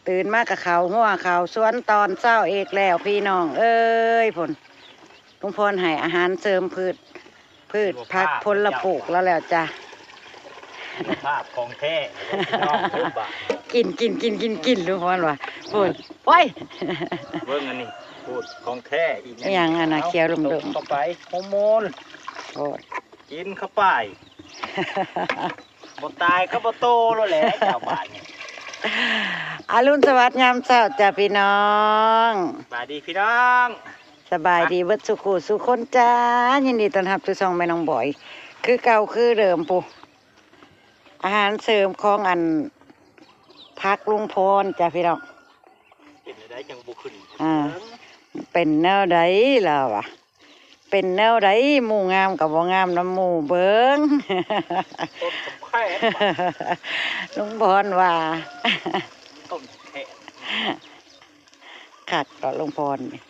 ຕື່ນມາກໍເຂົ້າຮົ້ວເຂົ້າສວນຕອນເຊົ້າອີກແລ້ວພີ່ນ້ອງເອີຍ. ພຸ້ນ ລຸງພອນໃຫ້ອາຫານເສີມພືດ ພືດຜັກພົນລະປູກລາວແລ້ວຈ້າ. ຄຸນນະພາບຂອງແທ້ພີ່ນ້ອງເອີຍ. ກິນ ກິນ ກິນ ກິນ ກິນ ລຸງພອນວ່າ. ພຸ້ນ ໂອ້ຍ ເບິ່ງອັນນີ້ ໂອ້ຍ ຂອງແທ້ອີກ. ອີຫຍັງອັນນະ ເອົາ ຂຽວເລິ້ມໆ ເຂົ້າໄປ ໂຮໂມນ ໂອ້ຍ ກິນເຂົ້າໄປ ບໍ່ຕາຍກໍບໍ່ໂຕແລ້ວແຫຼະເຈົ້າ ບາດນີ້. ອະລຸນສະຫວັດຍາມເຊົ້າຈ້າພີ່ນ້ອງ. ສະບາຍດີພີ່ນ້ອງ ສະບາຍດີເບິດສູ່ຄູ່ສູ່ຄົນຈ້າ. ຍິນດີຕ້ອນຮັບສູ່ຊ່ອງແມ່ນ້ອງບອຍ ຄືເກົ່າຄືເດີມພຸ້ນ. ອາຫານເສີມຂອງອັນ ພັກລຸງພອນຈ້າພີ່ນ້ອງ. ເປັນແນວໃດຈັ່ງບໍ່ຂຶ້ນ? ອ່າ ເປັນແນວໃດລາວວ່າ ເປັນແນວໃດ ໝູ່ງາມກໍບໍ່ງາມນຳໝູ່ເບິ່ງ. ຕົ້ນສຳແຂນ ລຸງພອນວ່າ ຕົ້ນສຳແຂນ ຄັກກໍລຸງພອນນີ້.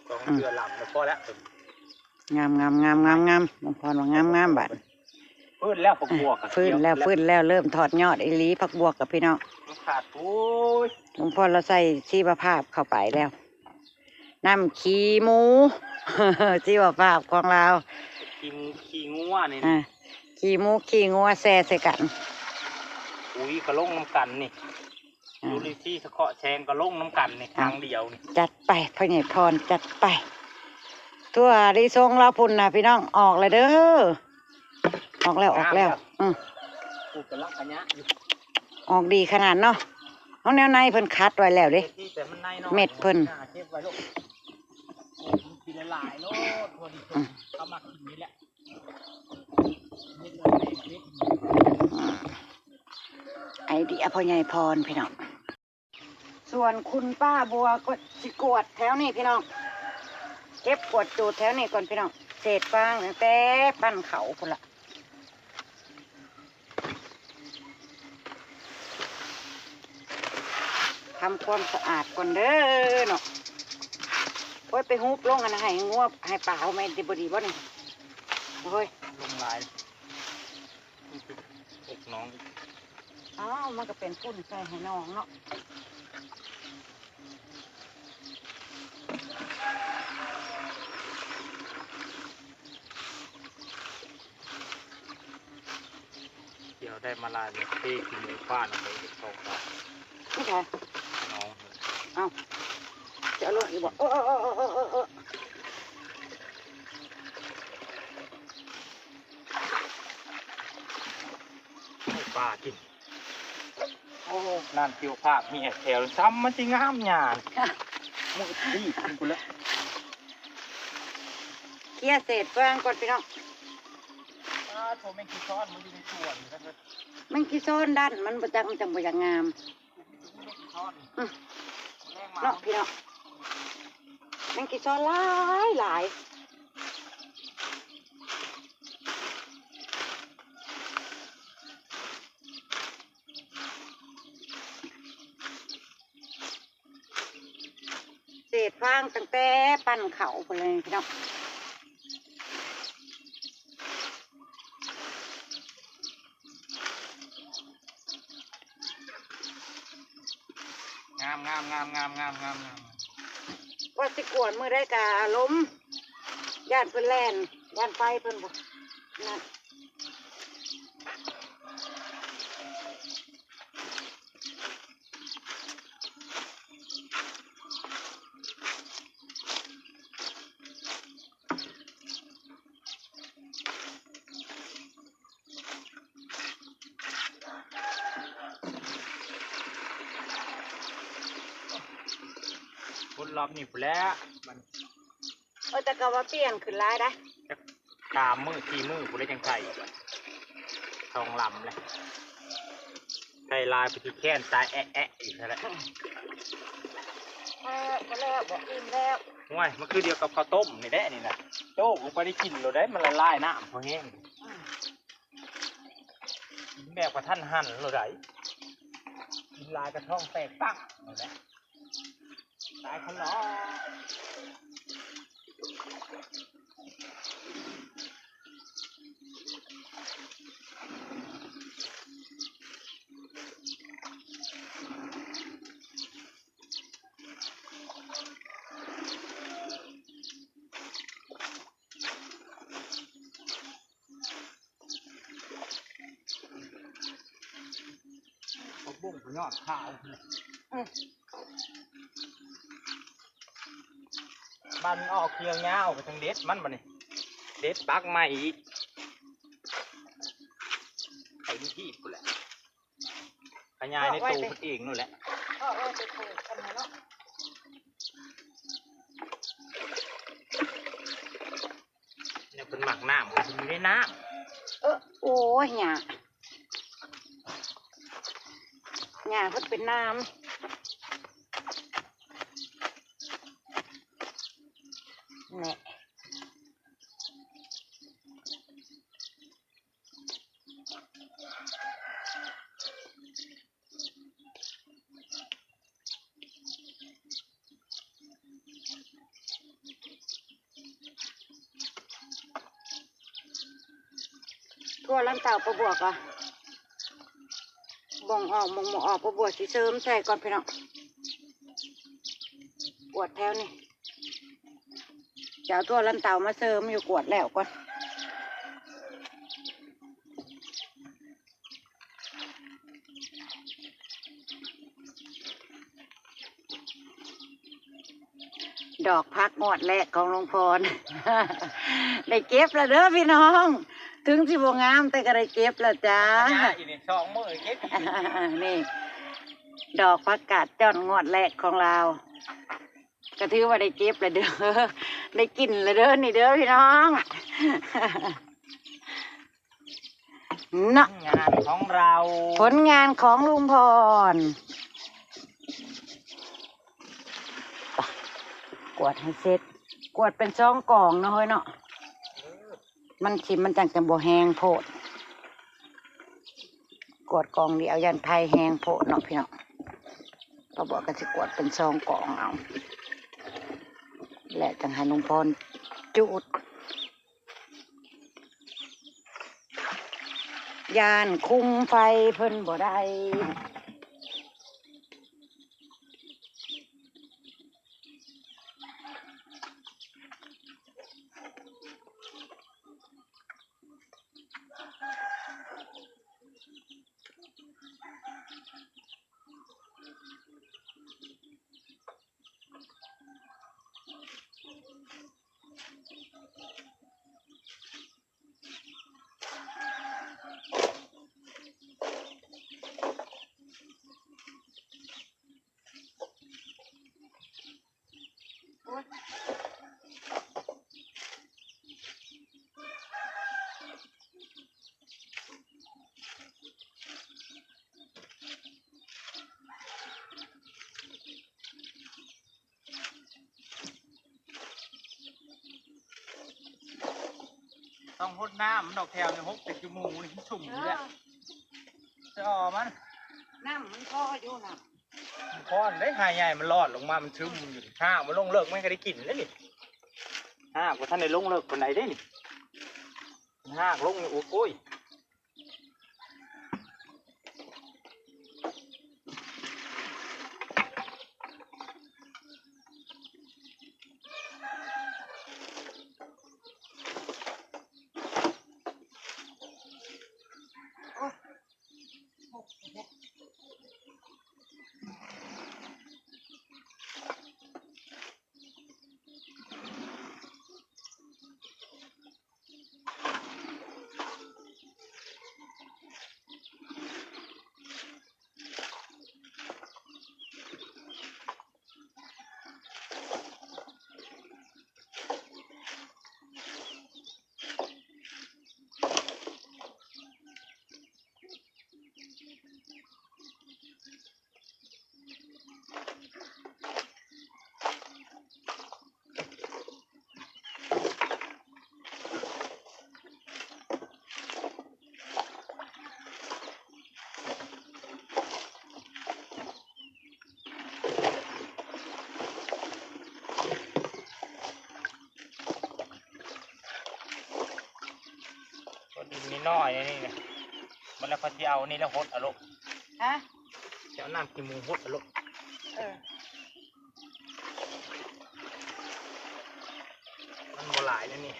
ສອງເທື່ອລຳແລ້ວພໍແລ້ວ. ງາມ ງາມ ງາມ ງາມ ງາມ ລຸງພອນວ່າງາມໆ ບາດ ຟື້ນແລ້ວ ຜັກບວກ ເອີ ຟື້ນແລ້ວ ຟື້ນແລ້ວ ເລີ່ມຖອດຍອດອີ່ຫຼີ ຜັກບວກກັບພີ່ນ້ອງ. ມັນຂາດ ໂອ້ຍ ລຸງພອນລາວໃສ່ຊີວະພາບເຂົ້າໄປແລ້ວ. ນ້ຳຂີ້ໝູ ຊີວະພາບຂອງລາວ ຂີ້ໝູ ຂີ້ງົວນີ້ ອ່າ ຂີ້ໝູ ຂີ້ງົວແຊ່ໃສ່ກັນ. ປຸ໋ຍກໍລົງນຳກັນນີ້ ອ່າ ຢູຣິຊີສະເຄາະແຊງກໍລົງນຳກັນນີ້ ອ່າ ທາງດຽວນີ້. ຈັດໄປພໍ່ໃຫຍ່ພອນ ຈັດໄປ. ຖົ່ວລິສົງລາວພຸ້ນນະພີ່ນ້ອງ ອອກແລ້ວເດີ ອອກແລ້ວ ອອກແລ້ວ. ອືມ ປູກກະລັງຂະຍະຢູ່ ອອກດີຂະໜາດເນາະ. ເອົາ ແນວໃນເພິ່ນຄັດໄວ້ແລ້ວເດ້ ເມັດເພິ່ນ ເກັບໄວ້ໂລດ ອືມ ເຂົາມັກກິນນີ້ແຫຼະ. ອືມ ໄອເດຍພໍ່ໃຫຍ່ພອນພີ່ນ້ອງ. ສ່ວນຄຸນປ້າບົວກໍຊິກວາດແຖວນີ້ພີ່ນ້ອງ ເກັບກວາດຈູດແຖວນີ້ກ່ອນພີ່ນ້ອງ. ເສດຟາງຕັ້ງແຕ່ປັ້ນເຂົ້າພຸ້ນລະ ທຳຄວາມສະອາດກ່ອນເດີເນາະ. ໂອ້ຍ ໄປຮຸບລົງຫັ້ນໃຫ້ງົວໃຫ້ປາເຮົາແມ່ນຊິບໍ່ດີບໍ່ນີ້. ໂອ້ຍ ລົງຫຼາຍ ອອກໜອງ. ອ້າວ ມັນກໍເປັນຝຸ່ນໃສ່ໃຫ້ໜອງເນາະ. ດຽວໄດ້ມາລາຍເທຂີ້ໝູຟາດລົງໄປເຮັດທອງການ. ນີ້ໃສ? ໜອງ. ເອົ້າ ຈະເອົາລົງອີກບໍ່? ເອີ ເອີ ເອີ ເອີ ເອີ ເອີ. ໃຫ້ປາກິນ. ໂອ້ ນ້ຳຊີວະພາບເຮຍແຖວຊ້ຳມັນຊິງາມຫຍ້າ ມັນກໍຕີບຂຶ້ນພຸ້ນແຫຼະ. ເຄຍເສດຟາງກ່ອນພີ່ນ້ອງ. ອ້າ ໂທ້ ແມງກີຊອນມັນຢູ່ໃນສວນ. ແມງກີຊອນດັນມັນບໍ່ຈັກ ມັນຈັ່ງບໍ່ຢາກງາມ. ອືມ ເນາະພີ່ນ້ອງ ແມງກີຊອນຫຼາຍຫຼາຍ. ເສດຟາງຕັ້ງແຕ່ປັ້ນເຂົ້າພຸ້ນແຫຼະພີ່ນ້ອງ. ງາມ ງາມ ງາມ ງາມ ງາມ ງາມ ງາມ. ວ່າຊິກວດມື້ໃດກະລົມ ຢ້ານເພິ່ນແລ່ນ ຢ້ານໄຟເພິ່ນບໍ່ນັ້ນ. ພຸ້ນລອບນີ້ພຸ້ນແຫຼະມັນ. ເອີ ແຕ່ກໍວ່າປ່ຽນຂຶ້ນຫຼາຍໄດ໋. ຈັກສາມມື້ສີ່ມື້ພຸ້ນແຫຼະຈັ່ງໃສ່ ສອງລຳແຫຼະ. ໃສ່ຫຼາຍໄປຊິແຄ້ນຕາຍແອະໆອີກຫັ້ນແຫຼະ. ເອີ ພໍແລ້ວ ບໍ່ ອີ່ມແລ້ວ. ໂອ້ຍ ມັນຄືດຽວກັບເຂົ້າຕົ້ມນີ້ແຫຼະນີ້ນະ ໂຈກລົງໄປໄດ້ກິນໂລດໄດ໋ ມັນລະລາຍນ້ຳພໍແຮງ. ອືມ ກິນແບບກະທັນຫັນໂລດໄດ໋ ກິນຫຼາຍກະທ້ອງແຕກຕັ້ງໂລດແຫຼະ. ຕາຍຄົນຫຼໍ ປຸ້ງກໍຍອດຂາວ ອືມ ມັນອອກເຂື່ອຍາວ ກໍຈັ່ງເດັດມັນບັດນີ້ ເດັດປັກໃໝ່ອີກ ເຕັມທີ່ພຸ້ນແຫຼະ ຂະຫຍາຍໃນໂຕເພິ່ນເອງນັ້ນແຫຼະ ເພາະວ່າໄປປູກອັນນັ້ນເນາະ ແນວເພິ່ນມັກນ້ຳ ເພິ່ນຢູ່ໃນນ້ຳ ເອີ ໂອ້ຍ ຫຍ້າ ຫຍ້າເພິ່ນເປັນນ້ຳ ແນ່. ທົ່ວລັນເຕົາ ປາບວກກະບົ່ງອອກ ບົ່ງບໍ່ອອກ ປາບວກຊິເສີມໃສ່ກ່ອນພີ່ນ້ອງ ກວດແຖວນີ້ ຈະເອົາທົ່ວລັນເຕົາມາເສີມຢູ່ ກວດແລ້ວກ່ອນ. ດອກຜັກງວດແລກຂອງລຸງພອນ ໄດ້ເກັບແລ້ວເດີພີ່ນ້ອງ ເຖິງຊິບໍ່ງາມແຕ່ກໍໄດ້ເກັບແລ້ວຈ້າ ອັນນີ້ສອງມື້ເກັບອີກ ນີ້ ດອກຜັກກາດຈ້ອນງວດແລກຂອງລາວ ກໍຖືວ່າໄດ້ເກັບແລ້ວເດີ ໄດ້ກິນແລ້ວເດີນີ້ເດີພີ່ນ້ອງ ເນາະ ຜົນງານຂອງເຮົາ ຜົນງານຂອງລຸງພອນ ໄປ ກວດໃຫ້ເສັດ ກວດເປັນສອງກອງເນາະເຮີ້ຍເນາະ ມັນຊິ ມັນຈັ່ງຈະບໍ່ແຮງໂພດ ກວດກອງດຽວຢ້ານໄພແຮງໂພດເນາະພີ່ນ້ອງ ປາບວກກໍຊິກວດເປັນສອງກອງເອົາ ແລະຈັ່ງໃຫ້ລຸງພອນຈູດ ຢ້ານຄຸມໄຟເພິ່ນບໍ່ໄດ້. ຕ້ອງຫົດນ້ຳ ມັນດອກແຖວນີ້ຫົກເປັນຊົ່ວໂມງນີ້ ມັນຊຸ່ມຢູ່ແລ້ວ ເອີ ຈະອອກມັນ ນ້ຳມັນພໍຢູ່ນະ ມັນພໍໄດ້ ຫາໃຫຍ່ມັນລອດລົງມາ ມັນຊຶມຢູ່ ຫາກມັນລົງເລິກ ມັນກໍໄດ້ກິນແລ້ວນີ້ ຫາກບໍ່ທັນໄດ້ລົງເລິກປານໃດເດ້ນີ້ ຫາກລົງນີ້ ໂອ້ໂກຍ. ກໍດິນນ້ອຍໆ ນີ້ນະ ມັນແລ້ວຂ້ອຍຊິເອົານີ້ແລ້ວຫົດເອົາໂລດ ຮະ ຊິເອົານ້ຳຂີ້ໝູຫົດເອົາໂລດ ເອີ ມັນບໍ່ຫຼາຍແນວນີ້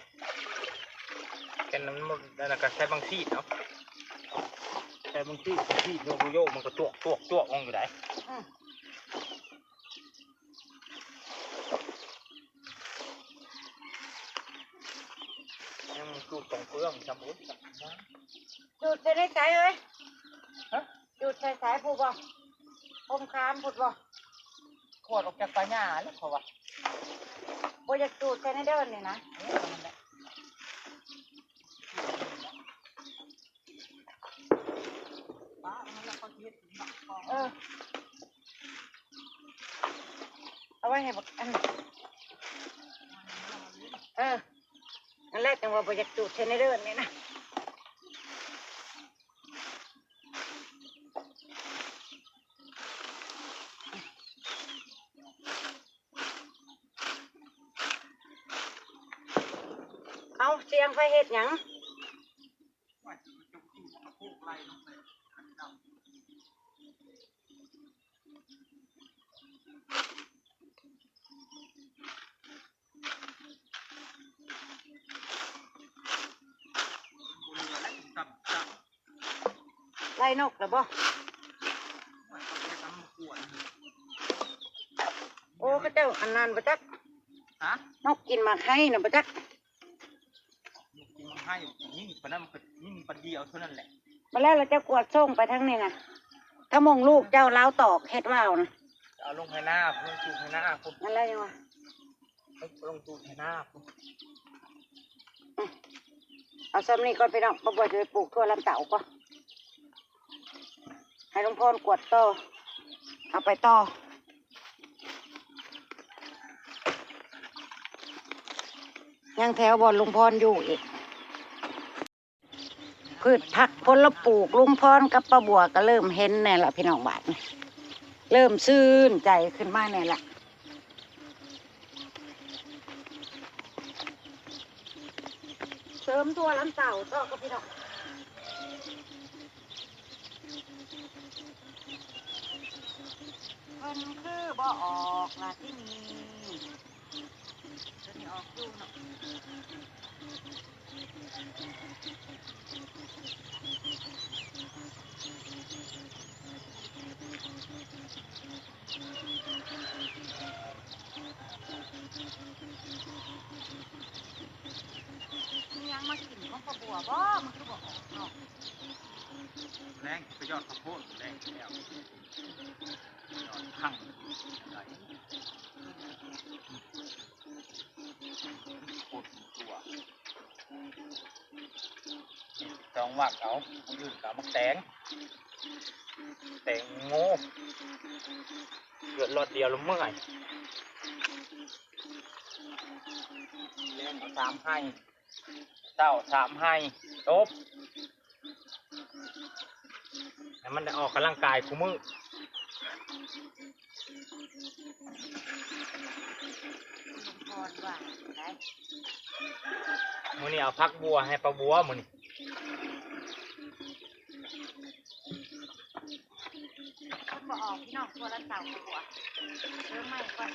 ແຕ່ນັ້ນມັນ ນັ້ນນະ ກໍໃສ່ບັງຊີດເນາະ. ແຕ່ບາງທີ ບາງທີໂຍກ ໂຍກ ມັນກໍຈວກ ຈວກ ຈວກລົງຢູ່ໃດ໋. ອືມ ຍັງຈູດຂອງເປືອງຈຳ ໂອ້ຍ ຈູດໃສ່ໃສເອີຍ? ຮະ? ຈູດໃສ່ໃສ ຜູ້ບໍ່? ພົມຄາມພຸ້ນບໍ່? ຂວດອອກຈາກປ່າຫຍ້າແລ້ວ ເຂົາວ່າ ບໍ່ຢາກຈູດໃສ່ໃນເດີ່ນນີ້ນະ. ເອີ ນັ້ນແຫຼະ. ເອີ ເອົາໄວ້ໃຫ້ບັກອັນ ເອີ ນັ້ນແຫຼະ ຈັ່ງວ່າບໍ່ຢາກຈູດໃສ່ໃນເດີ່ນນີ້ນະ. ເອົາ ສຽງໄຟເຮັດຫຍັງ? ໄລ່ນົກລະບໍ່? ໂອ້ ເຂົາເຈົ້າອັນນັ້ນບໍ່ຈັກ. ຮະ? ນົກກິນໝາກໄຮນະບໍ່ຈັກ. ກິນໝາກໄຮ ຍິງປານນັ້ນມັນກໍຍິງປານດຽວເທົ່ານັ້ນແຫຼະ. ມາແລ້ວ ລະເຈົ້າກວດສົ່ງໄປທາງນີ້ນະ ຖ້າໝ່ອງລູກເຈົ້າລາວຕອກເຮັດວ່າວນະ ເອົາລົງໄຮ່ນາ ລົງຈູດໄຮ່ນາພຸ້ນ. ນັ້ນແຫຼະ ຍັງວ່າ ລົງຈູດໄຮ່ນາພຸ້ນ. ອືມ ເອົາຊ່ຳນີ້ກ່ອນພີ່ນ້ອງ ປ້າບົວຈະໄປປູກຖົ່ວລຳເຕົ້າກ່ອນ. ໃຫ້ລຸງພອນກວດຕໍ່ ເອົາໄປຕໍ່. ຍັງແຖວບ່ອນລຸງພອນຢູ່ອີກ. ພືດຜັກຜົນລະປູກ ລຸງພອນກັບປ້າບົວກໍເລີ່ມເຫັນແດ່ລະພີ່ນ້ອງ ບາດນີ້ເລີ່ມຊື່ນໃຈຂຶ້ນມາແດ່ລະ. ເສີມຖົ່ວລຳເຕົ້າຕໍ່ກັບພີ່ນ້ອງ. ເພິ່ນຄືບໍ່ອອກລະທີນີ້? ຕົວນີ້ອອກຢູ່ເນາະ. ມີຫຍັງມາກິນຂອງປ້າບົວບໍ່? ມັນຄືບໍ່ອອກເນາະ. ແລງໄປຢອດເຂົ້າໂພດ ແລງແລ້ວ ຢອດພັງໄດ້ ໂພດຕົວ ຕ້ອງວັກເອົາ ມື້ອື່ນກໍເອົາໝາກແຕງ ແຕງໂມ ເລືອດລອດດຽວລະເມື່ອຍ. ແລງເອົາສາມໄຮ່ ເຊົ້າສາມໄຮ່ ຈົບ ໃຫ້ມັນໄດ້ອອກກຳລັງກາຍຄູ່ມື້. ມື້ນີ້ເອົາຜັກບົວໃຫ້ປ້າບົວມື້ນີ້. ມັນບໍ່ອອກພີ່ນ້ອງ ຄົນລະເຕົາກວ່າ ເຕີມໃໝ່ກ່ອນ.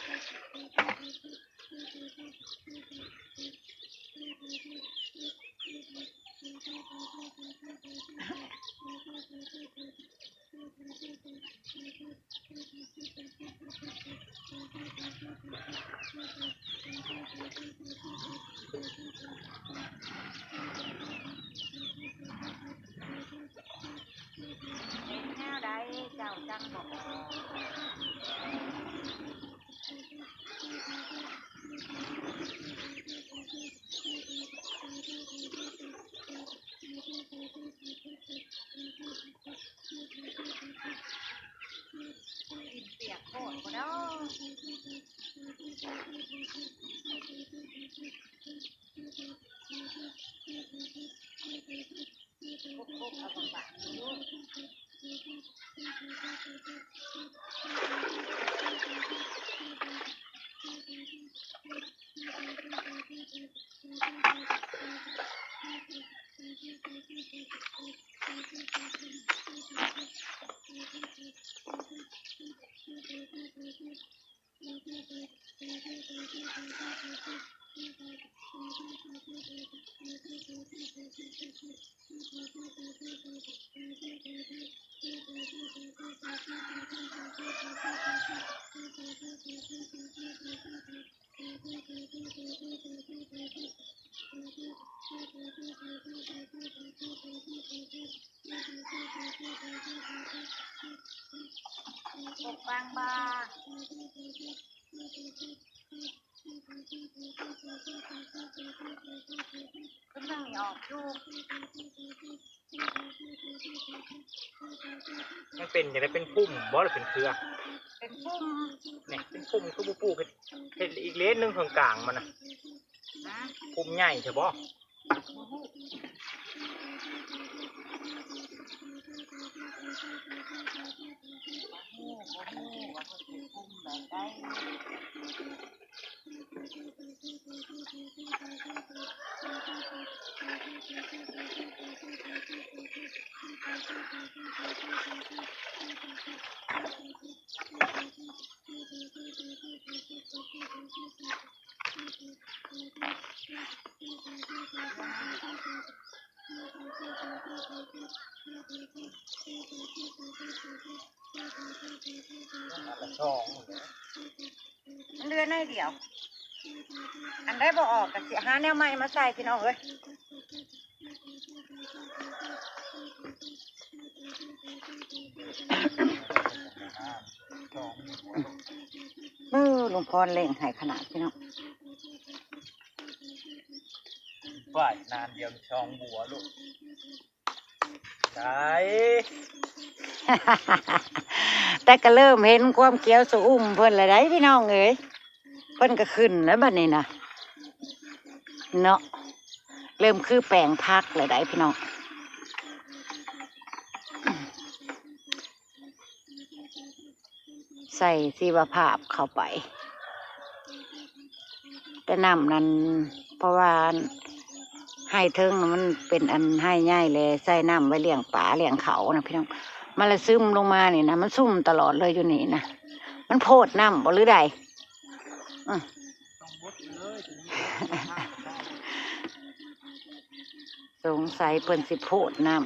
ເປັນແນວໃດເຈົ້າຈັ່ງບໍ່ອອກ? ດິນປຽກໂພດບໍ່ເນາະ? ອືມ ປົກປັງບໍ່? ເພິ່ນຍັງນີ້ອອກຢູ່. ມັນເປັນຈັ່ງໃດ? ເປັນພຸ່ມບໍ່ ຫຼືເປັນເຄືອ? ເປັນພຸ່ມ. ນີ້ເປັນພຸ່ມ ຄືບໍ່ປູກເຮັດ ເຮັດອີກເລນໜຶ່ງຂ້າງກາງມັນນະ? ພຸ່ມໃຫຍ່ແທ້ບໍ່? ບໍ່ຮູ້. ມັນເຫຼືອໜ້ອຍດຽວ. ອັນໃດບໍ່ອອກກໍຊິຫາແນວໃໝ່ມາໃສ່ ພີ່ນ້ອງເອີຍ. ເອີ ລຸງພອນເລັ່ງໃຫ້ຂະໜາດ ພີ່ນ້ອງ. ວ້າຍ ນານດຽວສອງບົວໂລດ. ໄດ້ ແຕ່ກໍເລີ່ມເຫັນຄວາມຂຽວຊະອຸ່ມເພິ່ນແລ້ວໄດ໋ ພີ່ນ້ອງເອີຍ. ເພິ່ນກໍຂຶ້ນແລ້ວບັດນີ້ນະ ເນາະ ເລີ່ມຄືແປງຜັກແລ້ວໄດ໋ ພີ່ນ້ອງ. ໃສ່ຊີວະພາບເຂົ້າໄປ. ແຕ່ນ້ຳນັ້ນ ເພາະວ່າໄຮ່ເທິງມັນເປັນອັນໄຮ່ໃຫຍ່ແຫຼະ ໃສ່ນ້ຳໄວ້ລ້ຽງປາລ້ຽງເຂົ້ານະ ພີ່ນ້ອງ. ມັນລະຊຶມລົງມານີ້ນະ ມັນຊຸ່ມຕະຫຼອດເລີຍຢູ່ນີ້ນະ. ມັນໂພດນ້ຳບໍ່ ຫຼືໃດ? ອື ສົງໄສເພິ່ນຊິໂພດນ້ຳ.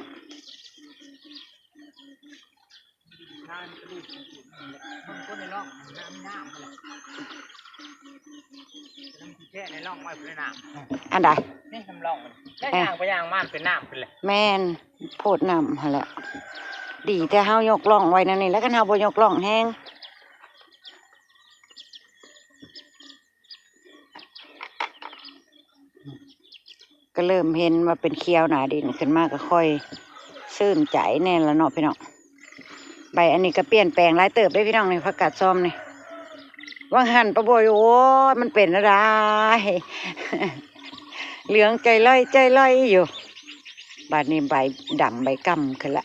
ອັນໃດ? ນີ້ ນ້ຳລ່ອງມັນ ແລ້ວ ເອີ ຍ່າງໄປຍ່າງມາເປັນນ້ຳເປັນແຫຼະ. ແມ່ນ ໂພດນ້ຳຫັ້ນແຫຼະ. ດີແຕ່ເຮົາຍົກລ່ອງໄວ້ແນວນີ້ແຫຼະ ຄັນເຮົາບໍ່ຍົກລ່ອງແຮງ ກໍເລີ່ມເຫັນວ່າເປັນຂຽວໜ້າດິນຂຶ້ນມາ ກໍຄ່ອຍຊື່ນໃຈແດ່ລະເນາະ ພີ່ນ້ອງ. ໃບອັນນີ້ກໍປ່ຽນແປງຫຼາຍເຕີບເດ້ ພີ່ນ້ອງ ນີ້ ຜັກກາດຊອມນີ້. ວ່າງຫັ້ນປາບົວຢູ່ ໂອ້ຍ ມັນເປັນແນວໃດ ເຫຼືອງໄຈ້ລອຍໄຈ້ລອຍຢູ່. ບາດນີ້ໃບດຳໃບກ່ຳຂຶ້ນລະ.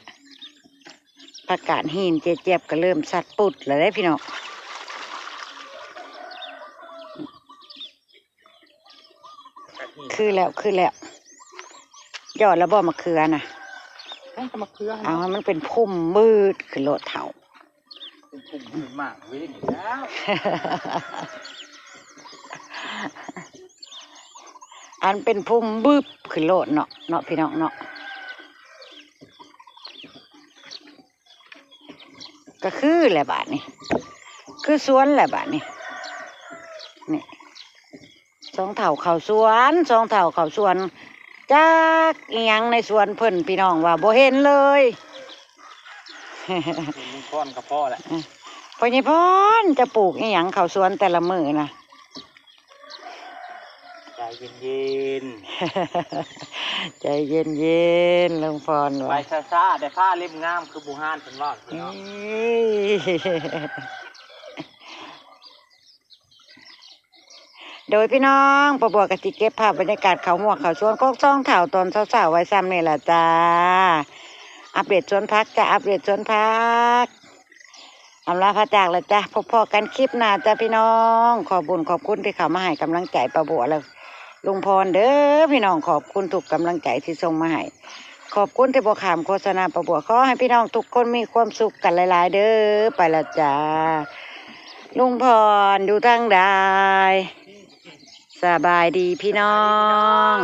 ຜັກກາດຫີນເຈຍບໆ ກໍເລີ່ມສັດປຸດແລ້ວເດ້ ພີ່ນ້ອງ. ຄືແລ້ວ ຄືແລ້ວ. ຍອດແລ້ວບໍ່ ມະເຂືອນະ? ເອີ ມະເຂືອ ເອົາໃຫ້ມັນເປັນພຸ່ມບືດຂຶ້ນໂລດເຖົ້າ. ເປັນພຸ່ມບືດມາກເວີຍນີ້ແລ້ວ. ອັນເປັນພຸ່ມບຶບຂຶ້ນໂລດເນາະ ເນາະ ພີ່ນ້ອງເນາະ. ກໍຄືແຫຼະບາດນີ້ ຄືສວນແຫຼະບາດນີ້. ນີ້ ສອງເຖົ້າເຂົ້າສວນ ສອງເຖົ້າເຂົ້າສວນ. ຈັກອີ່ຫຍັງໃນສວນເພິ່ນ ພີ່ນ້ອງ ວ່າບໍ່ເຫັນເລີຍ. ເຫັນລຸງພອນກໍພໍແຫຼະ. ເອີ ພໍ່ໃຫຍ່ພອນ ຈະປູກອີ່ຫຍັງເຂົ້າສວນແຕ່ລະມື້ນະ? ໃຈເຢັນໆ ໃຈເຢັນໆ ລຸງພອນວ່າ ໄປຊ້າໆ ໄດ້ຜ້າເຫຼັ້ມງາມຄືບູຮານເພິ່ນເວົ້າ. ເອີ ໂດຍພີ່ນ້ອງ ປ້າບົວກໍຊິເກັບພາບບັນຍາກາດເຂົ້າຮົ້ວເຂົ້າສວນຂອງສອງເຖົ້າຕອນເຊົ້າໆ ໄວ້ຊ່ຳນີ້ລະຈ້າ. ອັບເດດສວນຜັກຈ້າ ອັບເດດສວນຜັກ. ອຳລາພາຈາກແລ້ວຈ້າ ພົບພໍ້ກັນຄລິບໜ້າຈ້າພີ່ນ້ອງ. ຂອບບຸນຂອບຄຸນທີ່ເຂົ້າມາໃຫ້ກຳລັງໃຈປ້າບົວ ແລະ ລຸງພອນເດີພີ່ນ້ອງ. ຂອບຄຸນທຸກກຳລັງໃຈທີ່ສົ່ງມາໃຫ້. ຂອບຄຸນທີ່ບໍ່ຂ້າມໂຄສະນາປ້າບົວ. ຂໍໃຫ້ພີ່ນ້ອງທຸກຄົນມີຄວາມສຸກກັນຫຼາຍໆເດີ. ໄປລະຈ້າ. ລຸງພອນຢູ່ທາງໃດ? ສະບາຍດີພີ່ນ້ອງ.